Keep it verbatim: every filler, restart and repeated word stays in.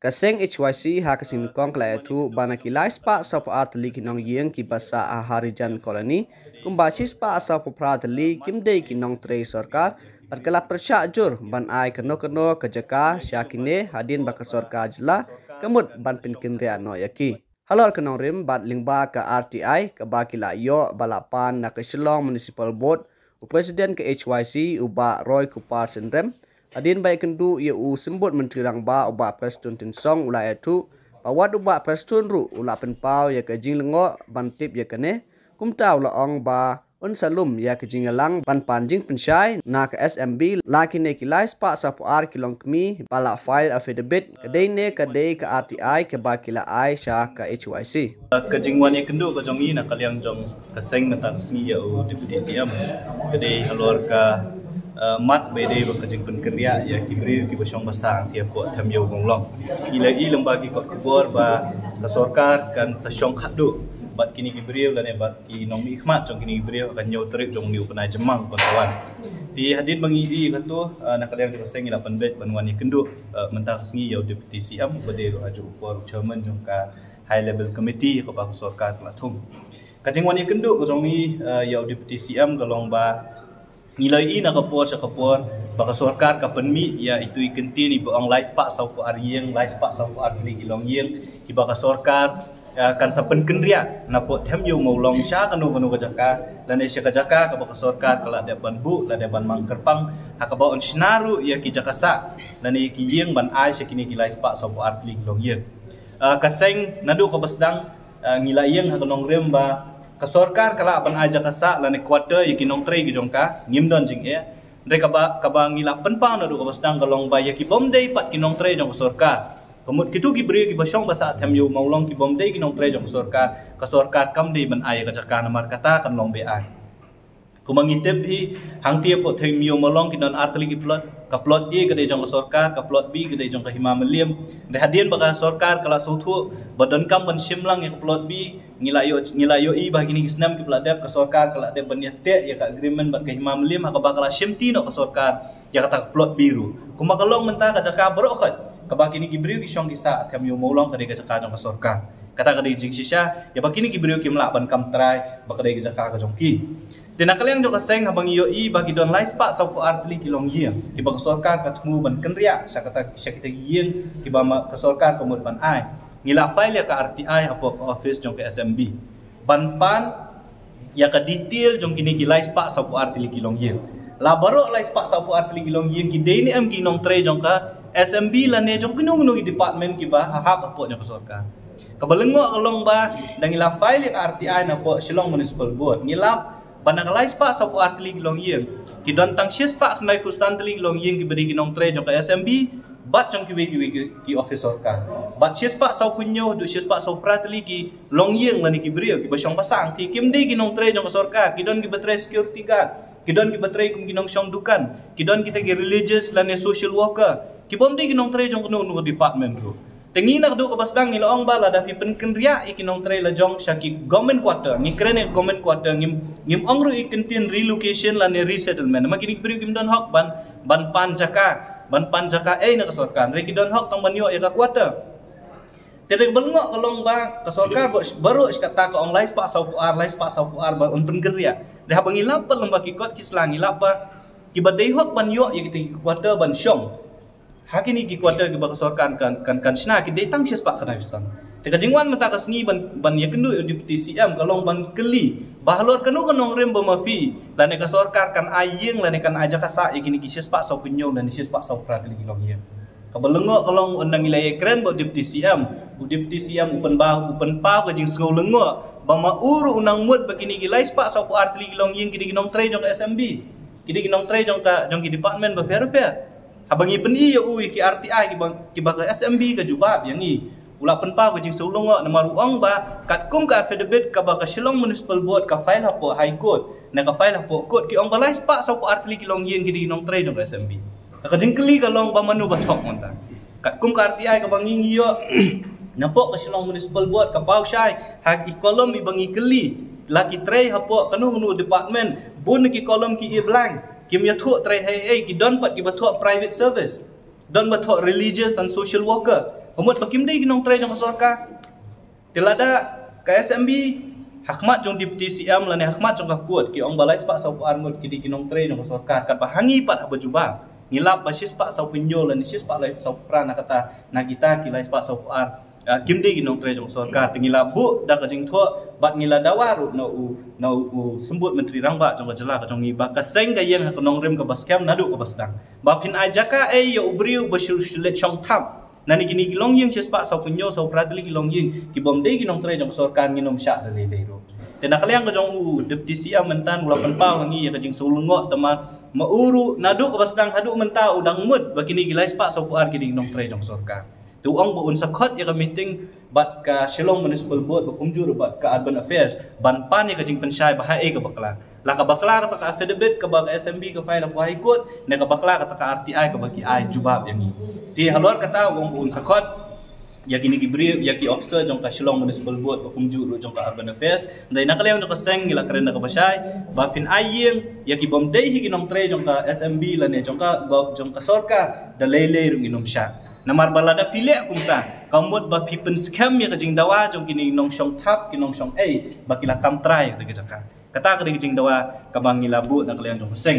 Ka seng H Y C ha ka seng kong ka la ïathuh ba na ki lai spah saw phew ar tylli ki nongïing kiba sah ha Harijan Colony, kumba shi spah saw phew phra tylli kim dei ki nongtrei sorkar, bad ka la pyrshah jur ban ai kano kano ka jaka sha kine hadien ba ka sorkar jylla ka mut ban pynkynriah noh ïa ki. Halor ka nongrim bad lyngba ka R T I kaba ki la ïoh ba la pan na ka Shillong Municipal Board, u President ka H Y C u Bah Roy Kupar Synrem, hadien ba ïakynduh ïa u Symbud Myntri Rangbah u Bah Prestone Tynsong u la ïathuh ba wat u Bah Prestone ruh u la pynpaw ïa ka jinglyngngoh ban tip ïa kane, kumta u la ong ba un sa lum ïa ka jingïalang ban pan jingpynshai na ka S M B la kine ki lai spah saw phew ar ki longkmie ba la file affidavit, ka dei ne ka dei ka R T I kaba ki la ai sha ka H Y C. Ka jingwan ïakynduh ka jong ngi na ka liang jong ka seng mynta ka sngi ïa u Deputy C M ka dei halor ka, eh, mat ba dei ba ka jingpynkynriah ïa ki briew kiba shong ba sah hangtei hapoh Them Ïew Mawlong. Ngi la ïohi lyngba ki kot khubor ba ka sorkar kan sa shong khatduh bad kine ki briew lane bad ki nongmihkhmat jong kine ki briew ha ka hynñiew tarik jong une u bnai Jymmang ba kan sa wan. Te hadien ba ngi ïohi kato, eh, na ka liang jong ka seng ngi la pynbeit ban wan ïakynduh, eh, mynta ka sngi ïa u Deputy C M uba dei ruh ha juh u por u chairman jong ka high level committee kaba ka sorkar ka la thung. Ka jingwan ïakynduh ka jong ngi, eh, ïa u Deputy C M ka long ba ngi la ïohi na ka por sha ka por ba ka sorkar ka pynmih ïa itu i kyntien iba ong lai spah saw phew ar ïing, lai spah saw phew ar tylli ki longïing kiba ka sorkar, eh, kan sa pynkynriah napoh Them Ïew Mawlong sha kano kano ka jaka lane sha ka jaka kaba ka sorkar ka la dep ban buh, la dep ban mang kyrpang ha kaba yn shna ruh ïa ki jaka sah lane ïa ki ïing ban ai sha kine ki lai spah saw phew ar tylli ki longïing. Eh, ka seng naduh kaba sdang, eh, ngi la ïeng ha ka nongrim ba ka sorkar ka lah ban ai jaka sah lane quarter ïa ki nongtrei ki jong ka, ngim don jingeh. Hynrei kaba, kaba ngi la pynpaw naduh kaba sdang ka long ba ïa ki bym dei pat ki nongtrei jong ka sorkar, ka mut kitu ki briew kiba shong ba sah Them Ïew Mawlong ki bym dei ki nongtrei jong ka sorkar, ka sorkar kam dei ban ai ïa ka jaka namar kata kan long be-aiñ. Kumba ngi tip hi, hangtei hapoh Them Ïew Mawlong ki don ar tylli ki plot, ka plot A ka dei jong ka sorkar, ka plot B ka dei jong ka Hima Mylliem. Hynrei hadien ba ka sorkar ka la sngewthuh ba donkam ban shim lang ïa ka plot B, ngi la ïoh, ngi la ïohi ba kine ki snem kiba la dep ka sorkar ka la dep ban ïateh ïa ka agreement bad ka Hima Mylliem ha kaba ka la shimti noh ka sorkar ïa kata ka plot B ruh. Kumba ka long mynta ka jaka baroh khoit kaba kine ki briew ki shong ki sah Them Ïew Mawlong ka dei ka jaka jong ka sorkar. Kata ka dei jingshisha ïa ba kine ki briew kim lah ban kam trai ba ka dei ka jaka ka jong ki. Te na ka liang jong ka seng haba ngi ïohi ba ki don lai spah saw phew ar tylli ki longïing kiba ka sorkar ka thmu ban kynriah sha kata, sha kita ki ïing kiba ma ka sorkar ka mut ban ai, ngi la file ïa ka R T I hapoh ka office jong ka S M B ban pan ïa ka detail jong kine ki lai spah saw phew ar tylli ki longïing. La baroh lai spah saw phew ar tylli ki longïing ki dei ne em ki nongtrei jong ka S M B lane jong kino kino ki department kiba ha hap hapoh jong ka sorkar. Kaba lyngngoh ka long ba da ngi la file ïa ka R T I napoh Shillong Municipal Board, ngi lap ba na ka lai spah saw phew ar tylli ki longïing ki don tang shi spah khyndai phew san tylli ki longïing kiba dei ki nongtrei jong ka S M B bad jong kiwei kiwei ki, ki office sorkar. Bad shi spah saw phew hynñiew haduh shi spah saw phra tylli ki longïing lane ki briew kiba shong ba sah hangtei kim dei ki nongtrei jong ka sorkar, ki don kiba trei security guard, ki don kiba trei kum ki nongshong dukan, ki don kita ki religious lane social worker, ki bym dei ki nongtrei jong kano kano department ruh. Te ngi naduh kaba sdang ngi la ong ba lada phi pynkynriah ïa ki nongtrei la jong sha ki government quarter, ngi kren ïa government quarter, ngim, ngim ong ruh ïa ki kyntien relocation lane resettlement. Namar kine ki briew kim don hok ban, ban pan jaka, ban pan jaka ei na ka sorkar. Hynrei ki don hok tang ban ïoh ïa ka quarter. Te kaba lyngngoh ka long ba ka sorkar ba, baroh shi katta ka ong lai spah saw phew ar, lai spah saw phew ar ba un pynkynriah. Te haba ngi lap pat lyngba ki kot ki sla ngi lap ba kiba dei hok ban ïoh ïa kita ki quarter ban shong ha kine ki quarter kiba ka sorkar kan, kan, kan shna ki dei tang shi spah khyndai phew san. Te ka jingwan mynta ka sngi ban, ban ïakynduh ïa u Deputy C M ka long ban kylli ba halor kano ka nongrim ba ma phi lane ka sorkar kan ai ïing lane kan ai jaka sah ïa kine ki shi spah saw phew hynñiew lane shi spah saw phra tylli ki longïing. Kaba lyngngoh ka long ynda ngi la ïakren bad u Deputy C M, u Deputy C M u pynpaw, u pynpaw ka jingsngew lyngngoh ba ma u ruh u nang mut ba kine ki lai spah saw phew ar tylli ki longïing ki dei ki nongtrei jong ka S M B, ki dei ki nongtrei jong ka, jong ki department bapher bapher. Haba ngi pyni ïa u ïa ki R T I kiba, kiba ka S M B ka jubab ïa ngi, u la pynpaw ka jingsngew lyngngoh namar u ong ba katkum ka affidavit kaba ka Shillong Municipal Board ka file hapoh High Court, na ka file hapoh court ki ong ba lai spah saw phew ar tylli ki longïing ki dei ki nongtrei jong ka S M B. Ka jingkylli ka long ba mano ba thok mynta. Katkum ka R T I kaba ngi ngi ïoh napoh ka Shillong Municipal Board ka paw shai ha i column iba ngi kylli la ki trei hapoh kano kano department, bun na ki column ki i blank, kim ïathuh trei ha ei ei, ki don pat kiba thoh private service, don ba thoh religious and social worker. Ka mut ba kim dei ki nongtrei jong ka sorkar. Te lada ka S M B ha khmat jong Deputy C M lane ha khmat jong ka kot ki ong ba lai spah saw phew ar ngut ki dei ki nongtrei jong ka sorkar, katba ha ngi pat haba jubab ngi lap ba shi spah saw phew hynñiew lane shi spah lai saw phew phra na kata, na kita ki lai spah saw phew ar, ah, kim dei ki nongtrei jong ka sorkar. Te ngi la buh da ka jingthoh bad ngi la dawa ruh na u, na u, u Symbud Myntri Rangbah jong ka jylla ka jong ngi ba ka seng ka ïeng ha ka nongrim kaba skhem naduh kaba sdang. Ba phin ai jaka ei ïa u briew ba shu shu leit shong thap. Nane kine ki longïing shi spah saw phew hynñiew saw phew phra tylli ki longïing ki bym dei ki nongtrei jong ka sorkar ngin ym shah da lei lei ruh. Te na ka liang ka jong u Deputy C M mynta u la pynpaw ha ngi ïa ka jingsngewlyngngoh, tangba ma u ruh naduh kaba sdang haduh mynta u dang mut ba kine ki lai spah saw phew ar ki dei ki nongtrei jong ka sorkar. Te u ong ba un sa khot ïa ka meeting bad ka Shillong Municipal Board ba kumjuh ruh bad ka Urban Affairs ban pan ïa ka jingpynshai ba haei kaba bakla. La kaba bakla kata ka affidavit kaba ka S M B ka file ha High Court, ne kaba bakla kata ka R T I kaba ki ai jubab ïa ngi. Te halor kata u ong ba un sa khot ïa kine ki briew, ïa ki officer jong ka Shillong Municipal Board ba kumjuh ruh jong ka Urban Affairs. Hynrei na ka liang jong ka seng ngi la kren da kaba shai ba phin ai ïing ïa ki bym dei hi ki nongtrei jong ka S M B lane jong ka gov, jong ka sorkar da lei lei ruh ngin ym shah. Namar ba lada phi leh kumta ka mut ba phi pynskhem ïa ka jingdawa jong kine ki nongshong thap, ki nongshong ei ba ki la kam trai ïa kata ka jaka. Kata ka dei ka jingdawa kaba ngi la buh na ka liang jong ka seng.